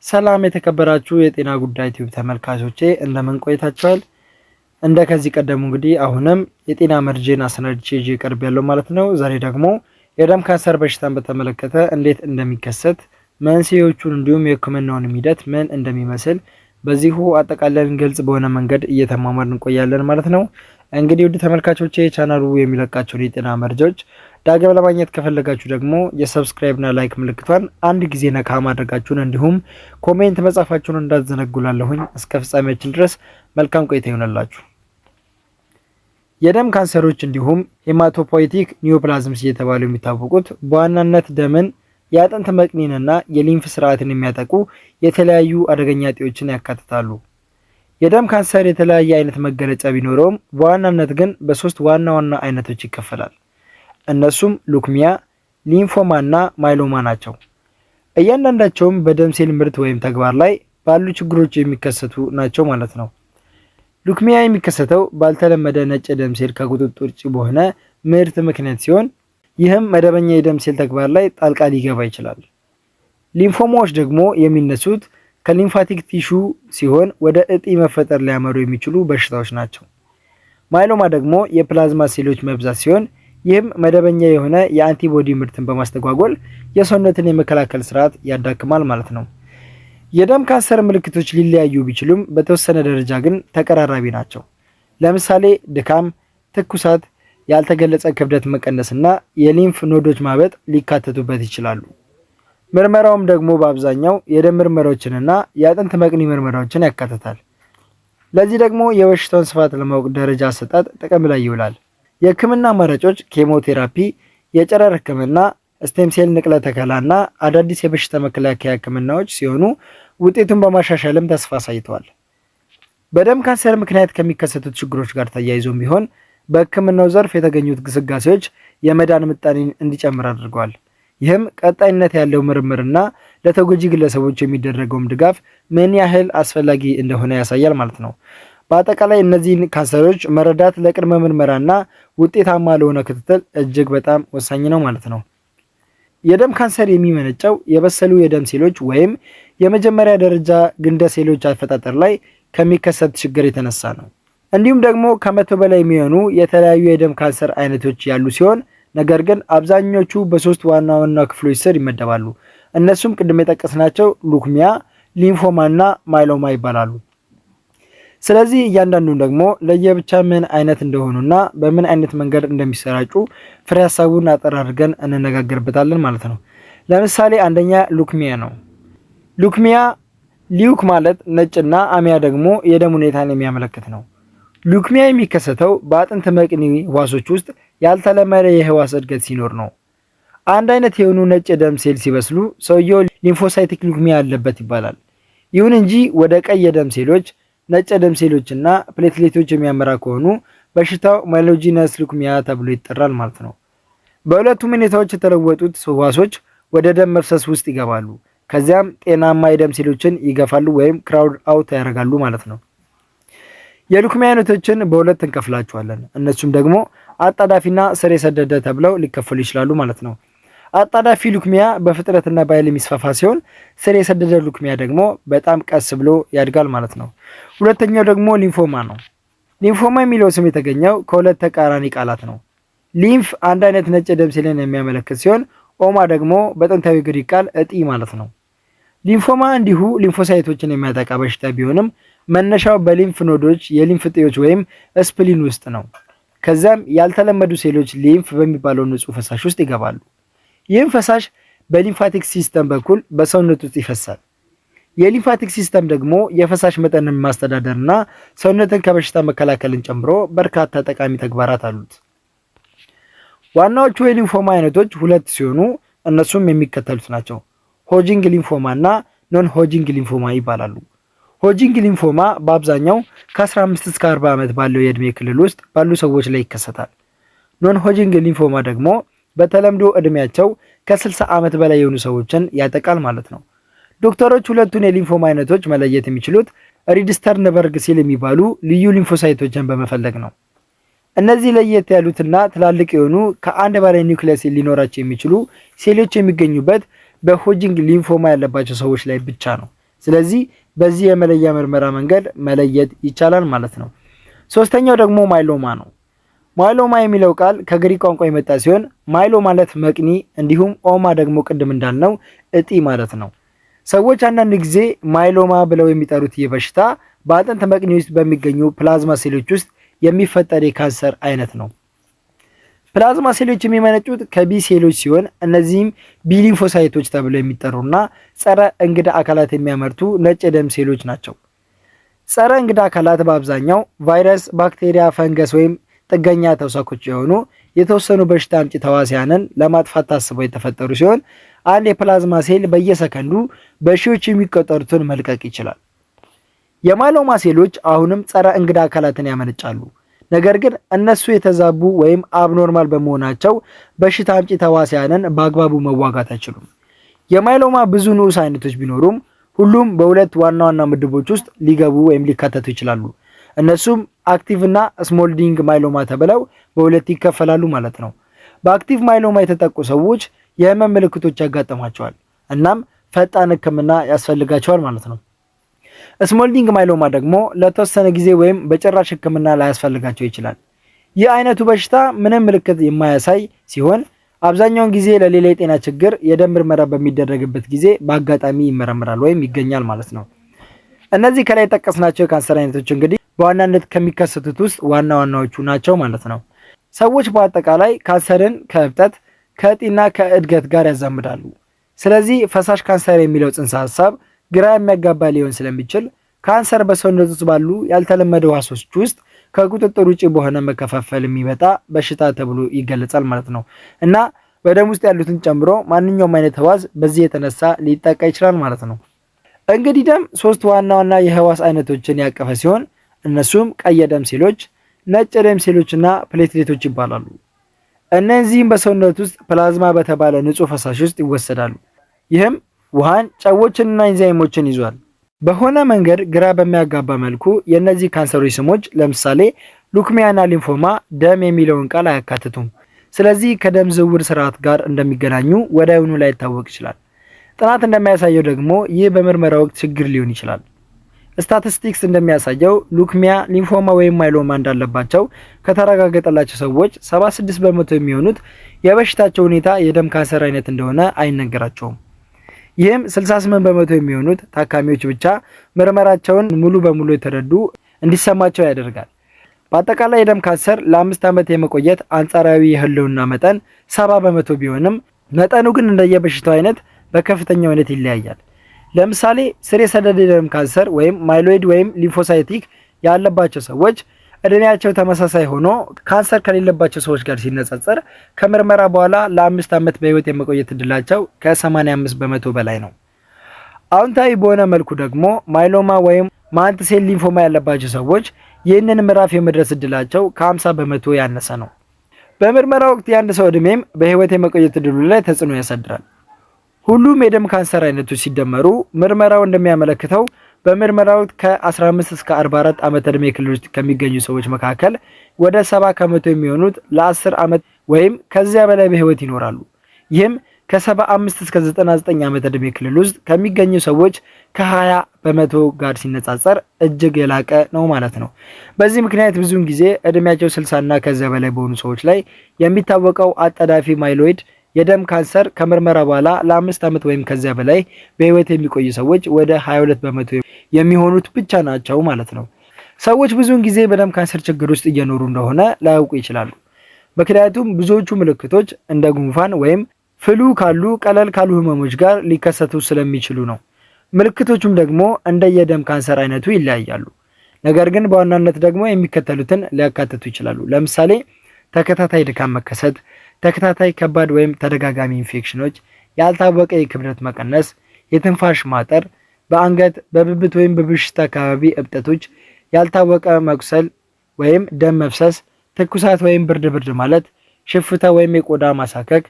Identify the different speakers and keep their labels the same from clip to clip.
Speaker 1: ሰላም የተከበራችሁ የጤና ጉዳይ ቲዩብ ተመልካቾቼ፣ እንደምን ቆይታችኋል? እንደ ከዚህ ቀደሙ እንግዲህ አሁንም የጤና መረጃን አሰናድቼ ይዤ ቀርቤያለሁ ማለት ነው። ዛሬ ደግሞ የደም ካንሰር በሽታን በተመለከተ እንዴት እንደሚከሰት፣ መንስኤዎቹን፣ እንዲሁም የሕክምናውን ሂደት ምን እንደሚመስል በዚሁ አጠቃለን ግልጽ በሆነ መንገድ እየተማማርን እንቆያለን ማለት ነው። እንግዲህ ውድ ተመልካቾቼ፣ ቻናሉ የሚለቃቸውን የጤና መረጃዎች ዳግም ለማግኘት ከፈለጋችሁ ደግሞ የ subscribe ና like ምልክቷን አንድ ጊዜ ነካ ማድረጋችሁን እንዲሁም comment መጻፋችሁን እንዳትዘነጉ እላለሁኝ። እስከ ፍጻሜያችን ድረስ መልካም ቆይታ ይሆንላችሁ። የደም ካንሰሮች እንዲሁም hematopoietic neoplasms እየተባሉ የሚታወቁት በዋናነት ደምን፣ የአጥንት መቅኒንና የ lymph ስርዓትን የሚያጠቁ የተለያዩ አደገኛ እጢዎችን ያካትታሉ። የደም ካንሰር የተለያየ አይነት መገለጫ ቢኖረውም በዋናነት ግን በሶስት ዋና ዋና አይነቶች ይከፈላል። እነሱም leukemia፣ lymphoma እና myeloma ናቸው። እያንዳንዳቸውም በደም ሴል ምርት ወይም ተግባር ላይ ባሉ ችግሮች የሚከሰቱ ናቸው ማለት ነው። Leukemia የሚከሰተው ባልተለመደ ነጭ የደም ሴል ከቁጥጥር ውጭ በሆነ ምርት ምክንያት ሲሆን ይህም መደበኛ የደም ሴል ተግባር ላይ ጣልቃ ሊገባ ይችላል። Lymphoma ዎች ደግሞ የሚነሱት ከ lymphatic tissue ሲሆን ወደ እጢ መፈጠር ሊያመሩ የሚችሉ በሽታዎች ናቸው። Myeloma ደግሞ የፕላዝማ ሴሎች መብዛት ሲሆን ይህም መደበኛ የሆነ የ antibody ምርትን በማስተጓጎል የሰውነትን የመከላከል ስርዓት ያዳክማል ማለት ነው። የደም ካንሰር ምልክቶች ሊለያዩ ቢችሉም በተወሰነ ደረጃ ግን ተቀራራቢ ናቸው። ለምሳሌ ድካም፣ ትኩሳት፣ ያልተገለጸ ክብደት መቀነስና የ lymph node ኦች ማበጥ ሊካተቱበት ይችላሉ። ምርመራውም ደግሞ በአብዛኛው የደም ምርመራዎችንና የአጥንት መቅኒ ምርመራዎችን ያካትታል። ለዚህ ደግሞ የበሽታውን ስፋት ለማወቅ ደረጃ አሰጣጥ ጥቅም ላይ ይውላል። የህክምና አማራጮች ኬሞቴራፒ፣ የጨረር ህክምና፣ stem cell ንቅለ ተከላና አዳዲስ የበሽታ መከላከያ ህክምናዎች ሲሆኑ ውጤቱን በማሻሻልም ተስፋ አሳይተዋል። በደም ካንሰር ምክንያት ከሚከሰቱት ችግሮች ጋር ተያይዞም ቢሆን በህክምናው ዘርፍ የተገኙት ግስጋሴዎች የመዳን ምጣኔን እንዲጨምር አድርገዋል። ይህም ቀጣይነት ያለው ምርምርና ለተጎጂ ግለሰቦች የሚደረገውም ድጋፍ ምን ያህል አስፈላጊ እንደሆነ ያሳያል ማለት ነው። በአጠቃላይ እነዚህን ካንሰሮች መረዳት ለቅድመ ምርመራና ውጤታማ ለሆነ ክትትል እጅግ በጣም ወሳኝ ነው ማለት ነው። የደም ካንሰር የሚመነጨው የበሰሉ የደም ሴሎች ወይም የመጀመሪያ ደረጃ ግንደ ሴሎች አፈጣጠር ላይ ከሚከሰት ችግር የተነሳ ነው። እንዲሁም ደግሞ 100 በላይ የሚሆኑ የተለያዩ የደም ካንሰር አይነቶች ያሉ ሲሆን ነገር ግን አብዛኞቹ በሶስት ዋና ዋና ክፍሎች ስር ይመደባሉ። እነሱም ቅድም የጠቀስናቸው leukemia፣ lymphoma እና myeloma ይባላሉ። ስለዚህ እያንዳንዱን ደግሞ ለየብቻ ምን አይነት እንደሆኑና በምን አይነት መንገድ እንደሚሰራጩ ፍሬ ሀሳቡን አጠር አድርገን እንነጋገርበታለን ማለት ነው። ለምሳሌ አንደኛ leukemia ነው። Leukemia፣ leuk ማለት ነጭና emia ደግሞ የደም ሁኔታን የሚያመለክት ነው። Leukemia የሚከሰተው በአጥንት መቅኒ ህዋሶች ውስጥ ያልተለመደ የህዋስ እድገት ሲኖር ነው። አንድ አይነት የሆኑ ነጭ የደም ሴል ሲበስሉ ሰውየው lymphocytic leukemia አለበት ይባላል። ይሁን እንጂ ወደ ቀይ የደም ሴሎች፣ ነጭ የደም ሴሎች እና platelet ኦች የሚያመራ ከሆኑ በሽታው myelogenous leukemia ተብሎ ይጠራል ማለት ነው። በሁለቱም ሁኔታዎች የተለወጡት ህዋሶች ወደ ደም መፍሰስ ውስጥ ይገባሉ። ከዚያም ጤናማ የደም ሴሎችን ይገፋሉ ወይም crowd out ያደርጋሉ ማለት ነው። የ leukemia አይነቶችን በሁለት እንከፍላቸዋለን። እነሱም ደግሞ አጣዳፊና ስር የሰደደ ተብለው ሊከፈሉ ይችላሉ ማለት ነው። አጣዳፊ leukemia በፍጥነትና በኃይል የሚስፋፋ ሲሆን ስር የሰደደ leukemia ደግሞ በጣም ቀስ ብሎ ያድጋል ማለት ነው። ሁለተኛው ደግሞ lymphoma ነው። Lymphoma የሚለው ስም የተገኘው ከሁለት ተቃራኒ ቃላት ነው። Lymph አንድ አይነት ነጭ የደም ሴልን የሚያመለክት ሲሆን oma ደግሞ በጥንታዊ ግሪክ ቃል እጢ ማለት ነው። Lymphoma እንዲሁ lymphocyte ኦችን የሚያጠቃ በሽታ ቢሆንም መነሻው በ lymph node ኦች፣ የ lymph እጢዎች ወይም spleen ውስጥ ነው። ከዚያም ያልተለመዱ ሴሎች lymph በሚባለው ንጹህ ፈሳሽ ውስጥ ይገባሉ። ይህም ፈሳሽ በ lymphatic system በኩል በሰውነት ውስጥ ይፈሳል። የ lymphatic system ደግሞ የፈሳሽ መጠንን ማስተዳደርና ሰውነትን ከበሽታ መከላከልን ጨምሮ በርካታ ጠቃሚ ተግባራት አሉት። ዋናዎቹ የ lymphoma አይነቶች ሁለት ሲሆኑ እነሱም የሚከተሉት ናቸው። Hodgkin lymphoma እና non Hodgkin lymphoma ይባላሉ። Hodgkin lymphoma በአብዛኛው ከ15 እስከ 40 ዓመት ባለው የዕድሜ ክልል ውስጥ ባሉ ሰዎች ላይ ይከሰታል። Non Hodgkin lymphoma ደግሞ በተለምዶ ዕድሜያቸው ከ60 ዓመት በላይ የሆኑ ሰዎችን ያጠቃል ማለት ነው። ዶክተሮች ሁለቱን የ lymphoma አይነቶች መለየት የሚችሉት Reed-Sternberg cell የሚባሉ ልዩ lymphocyte ኦችን በመፈለግ ነው። እነዚህ ለየት ያሉትና ትላልቅ የሆኑ ከአንድ በላይ ኒውክሊየስ ሊኖራቸው የሚችሉ ሴሎች የሚገኙበት በ Hodgkin lymphoma ያለባቸው ሰዎች ላይ ብቻ ነው። ስለዚህ በዚህ የመለያ ምርመራ መንገድ መለየት ይቻላል ማለት ነው። ሶስተኛው ደግሞ myeloma ነው። Myeloma የሚለው ቃል ከግሪክ ቋንቋ የመጣ ሲሆን myelo ማለት መቅኒ እንዲሁም oma ደግሞ ቅድም እንዳልነው እጢ ማለት ነው። ሰዎች አንዳንድ ጊዜ myeloma ብለው የሚጠሩት ይህ በሽታ በአጥንት መቅኒ ውስጥ በሚገኙ ፕላዝማ ሴሎች ውስጥ የሚፈጠር የካንሰር አይነት ነው። ፕላዝማ ሴሎች የሚመነጩት ከ B ሴሎች ሲሆን እነዚህም B lymphocyte ኦች ተብለው የሚጠሩና ጸረ እንግዳ አካላት የሚያመርቱ ነጭ የደም ሴሎች ናቸው። ጸረ እንግዳ አካላት በአብዛኛው ቫይረስ፣ ባክቴሪያ፣ ፈንገስ ወይም ጥገኛ ተውሳኮች የሆኑ የተወሰኑ በሽታ አምጪ ተዋሲያንን ለማጥፋት ታስበው የተፈጠሩ ሲሆን አንድ የፕላዝማ ሴል በየሰከንዱ በሺዎች የሚቆጠሩትን መልቀቅ ይችላል። የ myeloma ሴሎች አሁንም ጸረ እንግዳ አካላትን ያመነጫሉ። ነገር ግን እነሱ የተዛቡ ወይም abnormal በመሆናቸው በሽታ አምጪ ተዋሲያንን በአግባቡ መዋጋት አይችሉም። የ myeloma ብዙ ንዑስ አይነቶች ቢኖሩም ሁሉም በሁለት ዋና ዋና ምድቦች ውስጥ ሊገቡ ወይም ሊካተቱ ይችላሉ። እነሱም active እና smoldering myeloma ተብለው በሁለት ይከፈላሉ ማለት ነው። በ active myeloma የተጠቁ ሰዎች የህመም ምልክቶች ያጋጥማቸዋል እናም ፈጣን ሕክምና ያስፈልጋቸዋል ማለት ነው። Smoldering myeloma ደግሞ ለተወሰነ ጊዜ ወይም በጭራሽ ሕክምና ላያስፈልጋቸው ይችላል። ይህ አይነቱ በሽታ ምንም ምልክት የማያሳይ ሲሆን አብዛኛውን ጊዜ ለሌላ የጤና ችግር የደም ምርመራ በሚደረግበት ጊዜ በአጋጣሚ ይመረምራል ወይም ይገኛል ማለት ነው። እነዚህ ከላይ የጠቀስናቸው የካንሰር አይነቶች እንግዲህ በዋናነት ከሚከሰቱት ውስጥ ዋና ዋናዎቹ ናቸው ማለት ነው። ሰዎች በአጠቃላይ ካንሰርን ከእብጠት፣ ከእጢና ከእድገት ጋር ያዛምዳሉ። ስለዚህ ፈሳሽ ካንሰር የሚለው ጽንሰ ሀሳብ ግራ የሚያጋባ ሊሆን ስለሚችል ካንሰር በሰውነት ውስጥ ባሉ ያልተለመዱ ሕዋሶች ውስጥ ከቁጥጥር ውጭ በሆነ መከፋፈል የሚመጣ በሽታ ተብሎ ይገለጻል ማለት ነው እና በደም ውስጥ ያሉትን ጨምሮ ማንኛውም አይነት ህዋስ በዚህ የተነሳ ሊጠቃ ይችላል ማለት ነው። እንግዲህ ደም ሶስት ዋና ዋና የህዋስ አይነቶችን ያቀፈ ሲሆን እነሱም ቀይ የደም ሴሎች፣ ነጭ የደም ሴሎች እና platelet ኦች ይባላሉ። እነዚህም በሰውነት ውስጥ ፕላዝማ በተባለ ንጹህ ፈሳሽ ውስጥ ይወሰዳሉ። ይህም ውሃን፣ ጨዎችንና ኢንዛይሞችን ይዟል። በሆነ መንገድ ግራ በሚያጋባ መልኩ የእነዚህ ካንሰሮች ስሞች ለምሳሌ leukemia ና lymphoma ደም የሚለውን ቃል አያካትቱም። ስለዚህ ከደም ዝውውር ስርዓት ጋር እንደሚገናኙ ወዲያውኑ ላይታወቅ ይችላል። ጥናት እንደሚያሳየው ደግሞ ይህ በምርመራ ወቅት ችግር ሊሆን ይችላል። ስታቲስቲክስ እንደሚያሳየው leukemia፣ lymphoma ወይም myeloma እንዳለባቸው ከተረጋገጠላቸው ሰዎች 76% የሚሆኑት የበሽታቸው ሁኔታ የደም ካንሰር አይነት እንደሆነ አይነገራቸውም። ይህም 68% የሚሆኑት ታካሚዎች ብቻ ምርመራቸውን ሙሉ በሙሉ የተረዱ እንዲሰማቸው ያደርጋል። በአጠቃላይ የደም ካንሰር ለ5 ዓመት የመቆየት አንጻራዊ የህልውና መጠን 70% ቢሆንም መጠኑ ግን እንደየበሽታው አይነት በከፍተኛ ሁኔታ ይለያያል። ለምሳሌ ስር የሰደደ የደም ካንሰር ወይም myeloid ወይም lymphocytic ያለባቸው ሰዎች እድሜያቸው ተመሳሳይ ሆኖ ካንሰር ከሌለባቸው ሰዎች ጋር ሲነጻጸር ከምርመራ በኋላ ለ5 ዓመት በህይወት የመቆየት እድላቸው ከ85% በላይ ነው። አዎንታዊ በሆነ መልኩ ደግሞ myeloma ወይም mantle cell lymphoma ያለባቸው ሰዎች ይህንን ምዕራፍ የመድረስ እድላቸው ከ50% ያነሰ ነው። በምርመራ ወቅት የአንድ ሰው እድሜም በህይወት የመቆየት እድሉ ላይ ተጽዕኖ ያሳድራል። ሁሉም የደም ካንሰር አይነቶች ሲደመሩ ምርመራው እንደሚያመለክተው በምርመራ ወቅት ከ15 እስከ 44 ዓመት ዕድሜ ክልል ውስጥ ከሚገኙ ሰዎች መካከል ወደ 70% የሚሆኑት ለ10 ዓመት ወይም ከዚያ በላይ በህይወት ይኖራሉ። ይህም ከ75 እስከ 99 ዓመት ዕድሜ ክልል ውስጥ ከሚገኙ ሰዎች ከ20% ጋር ሲነጻጸር እጅግ የላቀ ነው ማለት ነው። በዚህ ምክንያት ብዙውን ጊዜ ዕድሜያቸው 60 እና ከዚያ በላይ በሆኑ ሰዎች ላይ የሚታወቀው አጣዳፊ myeloid የደም ካንሰር ከምርመራ በኋላ ለ5 ዓመት ወይም ከዚያ በላይ በህይወት የሚቆዩ ሰዎች ወደ 22% የሚሆኑት ብቻ ናቸው ማለት ነው። ሰዎች ብዙውን ጊዜ በደም ካንሰር ችግር ውስጥ እየኖሩ እንደሆነ ላያውቁ ይችላሉ። ምክንያቱም ብዙዎቹ ምልክቶች እንደ ጉንፋን ወይም flu ካሉ ቀለል ካሉ ህመሞች ጋር ሊከሰቱ ስለሚችሉ ነው። ምልክቶቹም ደግሞ እንደ የደም ካንሰር አይነቱ ይለያያሉ። ነገር ግን በዋናነት ደግሞ የሚከተሉትን ሊያካትቱ ይችላሉ። ለምሳሌ ተከታታይ ድካም መከሰት፣ ተከታታይ ከባድ ወይም ተደጋጋሚ ኢንፌክሽኖች፣ ያልታወቀ የክብደት መቀነስ፣ የትንፋሽ ማጠር፣ በአንገት በብብት ወይም በብሽሽት አካባቢ እብጠቶች፣ ያልታወቀ መቁሰል ወይም ደም መፍሰስ፣ ትኩሳት ወይም ብርድ ብርድ ማለት፣ ሽፍታ ወይም የቆዳ ማሳከክ፣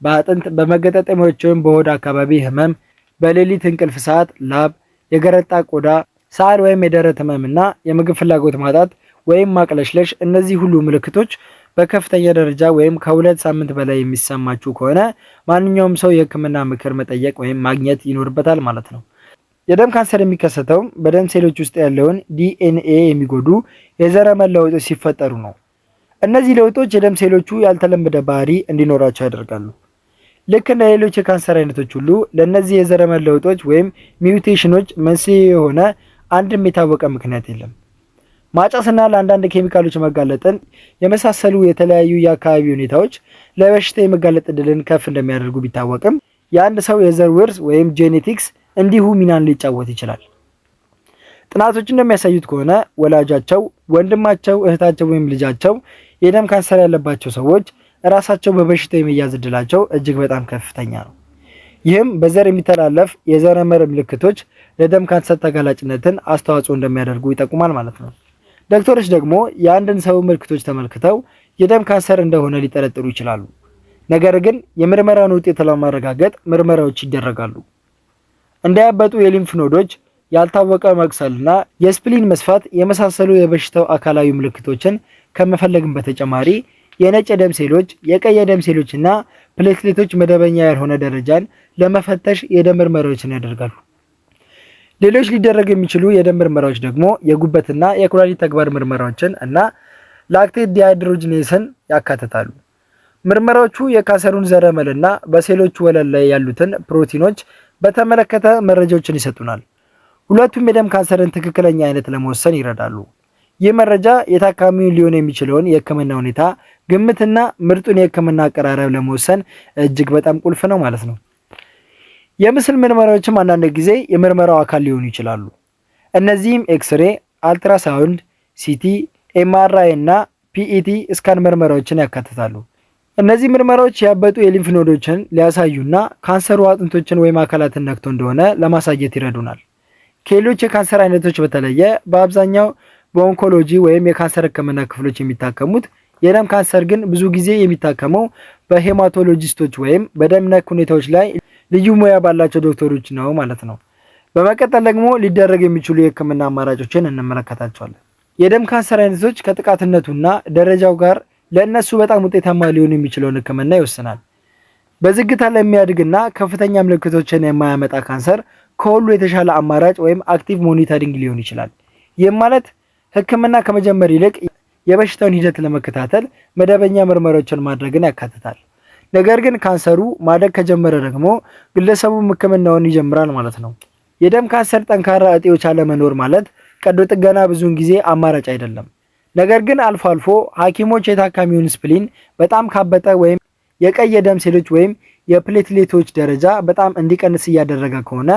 Speaker 1: በአጥንት በመገጣጠሚያዎች ወይም በሆድ አካባቢ ህመም፣ በሌሊት እንቅልፍ ሰዓት ላብ፣ የገረጣ ቆዳ፣ ሳል ወይም የደረት ህመምና የምግብ ፍላጎት ማጣት ወይም ማቅለሽለሽ። እነዚህ ሁሉ ምልክቶች በከፍተኛ ደረጃ ወይም ከ2 ሳምንት በላይ የሚሰማችሁ ከሆነ ማንኛውም ሰው የህክምና ምክር መጠየቅ ወይም ማግኘት ይኖርበታል ማለት ነው። የደም ካንሰር የሚከሰተውም በደም ሴሎች ውስጥ ያለውን ዲኤንኤ የሚጎዱ የዘረመል ለውጦች ሲፈጠሩ ነው። እነዚህ ለውጦች የደም ሴሎቹ ያልተለመደ ባህሪ እንዲኖራቸው ያደርጋሉ። ልክ እንደ ሌሎች የካንሰር አይነቶች ሁሉ ለእነዚህ የዘረመል ለውጦች ወይም mutation ኖች መንስኤ የሆነ አንድም የታወቀ ምክንያት የለም። ማጨስና ለአንዳንድ ኬሚካሎች መጋለጥን የመሳሰሉ የተለያዩ የአካባቢ ሁኔታዎች ለበሽታ የመጋለጥ እድልን ከፍ እንደሚያደርጉ ቢታወቅም የአንድ ሰው የዘር ውርስ ወይም genetics እንዲሁ ሚናን ሊጫወት ይችላል። ጥናቶች እንደሚያሳዩት ከሆነ ወላጃቸው፣ ወንድማቸው፣ እህታቸው ወይም ልጃቸው የደም ካንሰር ያለባቸው ሰዎች ራሳቸው በበሽታ የመያዝ እድላቸው እጅግ በጣም ከፍተኛ ነው። ይህም በዘር የሚተላለፍ የዘረመል ምልክቶች ለደም ካንሰር ተጋላጭነትን አስተዋጽኦ እንደሚያደርጉ ይጠቁማል ማለት ነው። ዶክተሮች ደግሞ የአንድን ሰው ምልክቶች ተመልክተው የደም ካንሰር እንደሆነ ሊጠረጥሩ ይችላሉ። ነገር ግን የምርመራውን ውጤት ለማረጋገጥ ምርመራዎች ይደረጋሉ። እንዳያበጡ የ lymph node ኦች፣ ያልታወቀ መቁሰልና የ spleen መስፋት የመሳሰሉ የበሽታው አካላዊ ምልክቶችን ከመፈለግም በተጨማሪ የነጭ የደም ሴሎች፣ የቀይ የደም ሴሎችና platelet ኦች መደበኛ ያልሆነ ደረጃን ለመፈተሽ የደም ምርመራዎችን ያደርጋሉ። ሌሎች ሊደረግ የሚችሉ የደም ምርመራዎች ደግሞ የጉበትና የኩላሊት ተግባር ምርመራዎችን እና lactate dehydrogenase ን ያካትታሉ። ምርመራዎቹ የካንሰሩን ዘረመልና በሴሎቹ ወለል ላይ ያሉትን ፕሮቲኖች በተመለከተ መረጃዎችን ይሰጡናል። ሁለቱም የደም ካንሰርን ትክክለኛ አይነት ለመወሰን ይረዳሉ። ይህ መረጃ የታካሚውን ሊሆን የሚችለውን የሕክምና ሁኔታ ግምትና ምርጡን የሕክምና አቀራረብ ለመወሰን እጅግ በጣም ቁልፍ ነው ማለት ነው። የምስል ምርመራዎችም አንዳንድ ጊዜ የምርመራው አካል ሊሆኑ ይችላሉ። እነዚህም X-ray፣ ultrasound፣ CT፣ MRI እና PET scan ምርመራዎችን ያካትታሉ። እነዚህ ምርመራዎች ያበጡ የ lymph node ኦችን ሊያሳዩና ካንሰሩ አጥንቶችን ወይም አካላትን ነክቶ እንደሆነ ለማሳየት ይረዱናል። ከሌሎች የካንሰር አይነቶች በተለየ በአብዛኛው በ oncology ወይም የካንሰር ሕክምና ክፍሎች የሚታከሙት የደም ካንሰር ግን ብዙ ጊዜ የሚታከመው በ hematologist ኦች ወይም በደም ነክ ሁኔታዎች ላይ ልዩ ሙያ ባላቸው ዶክተሮች ነው ማለት ነው። በመቀጠል ደግሞ ሊደረግ የሚችሉ የህክምና አማራጮችን እንመለከታቸዋለን። የደም ካንሰር አይነቶች ከጥቃትነቱና ደረጃው ጋር ለእነሱ በጣም ውጤታማ ሊሆን የሚችለውን ህክምና ይወስናል። በዝግታ ለሚያድግና ከፍተኛ ምልክቶችን የማያመጣ ካንሰር ከሁሉ የተሻለ አማራጭ ወይም active monitoring ሊሆን ይችላል። ይህም ማለት ህክምና ከመጀመር ይልቅ የበሽታውን ሂደት ለመከታተል መደበኛ ምርመራዎችን ማድረግን ያካትታል። ነገር ግን ካንሰሩ ማደግ ከጀመረ ደግሞ ግለሰቡ ህክምናውን ይጀምራል ማለት ነው። የደም ካንሰር ጠንካራ እጢዎች አለመኖር ማለት ቀዶ ጥገና ብዙውን ጊዜ አማራጭ አይደለም። ነገር ግን አልፎ አልፎ ሐኪሞች የታካሚውን spleen በጣም ካበጠ ወይም የቀይ የደም ሴሎች ወይም የ platelet ኦች ደረጃ በጣም እንዲቀንስ እያደረገ ከሆነ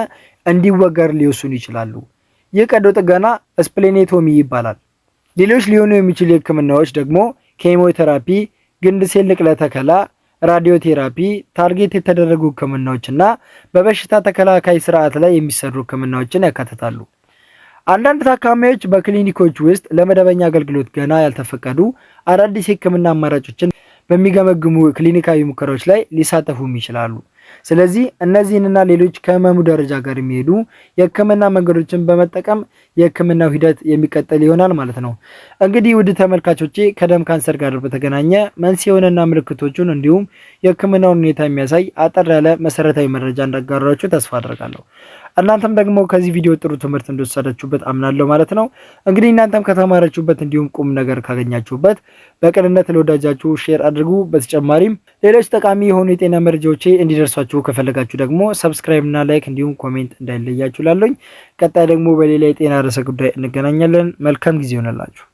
Speaker 1: እንዲወገር ሊወስኑ ይችላሉ። ይህ ቀዶ ጥገና splenectomy ይባላል። ሌሎች ሊሆኑ የሚችሉ ህክምናዎች ደግሞ ኬሞቴራፒ፣ ግንድ ሴል ንቅለ ተከላ፣ radiotherapy፣ target የተደረጉ ህክምናዎችና በበሽታ ተከላካይ ስርዓት ላይ የሚሰሩ ህክምናዎችን ያካትታሉ። አንዳንድ ታካሚዎች በክሊኒኮች ውስጥ ለመደበኛ አገልግሎት ገና ያልተፈቀዱ አዳዲስ የህክምና አማራጮችን በሚገመግሙ ክሊኒካዊ ሙከራዎች ላይ ሊሳተፉም ይችላሉ። ስለዚህ እነዚህንና ሌሎች ከህመሙ ደረጃ ጋር የሚሄዱ የህክምና መንገዶችን በመጠቀም የህክምናው ሂደት የሚቀጥል ይሆናል ማለት ነው። እንግዲህ ውድ ተመልካቾቼ ከደም ካንሰር ጋር በተገናኘ መንስኤውንና ምልክቶቹን እንዲሁም የህክምናውን ሁኔታ የሚያሳይ አጠር ያለ መሰረታዊ መረጃ እንዳጋራችሁ ተስፋ አደርጋለሁ። እናንተም ደግሞ ከዚህ ቪዲዮ ጥሩ ትምህርት እንደወሰዳችሁበት አምናለሁ ማለት ነው። እንግዲህ እናንተም ከተማራችሁበት እንዲሁም ቁም ነገር ካገኛችሁበት በቅንነት ለወዳጃችሁ share አድርጉ። በተጨማሪም ሌሎች ጠቃሚ የሆኑ የጤና መረጃዎቼ እንዲደርሷችሁ ከፈለጋችሁ ደግሞ subscribe እና like እንዲሁም comment እንዳይለያችሁ ላለኝ። ቀጣይ ደግሞ በሌላ የጤና ርዕሰ ጉዳይ እንገናኛለን። መልካም ጊዜ ይሆንላችሁ።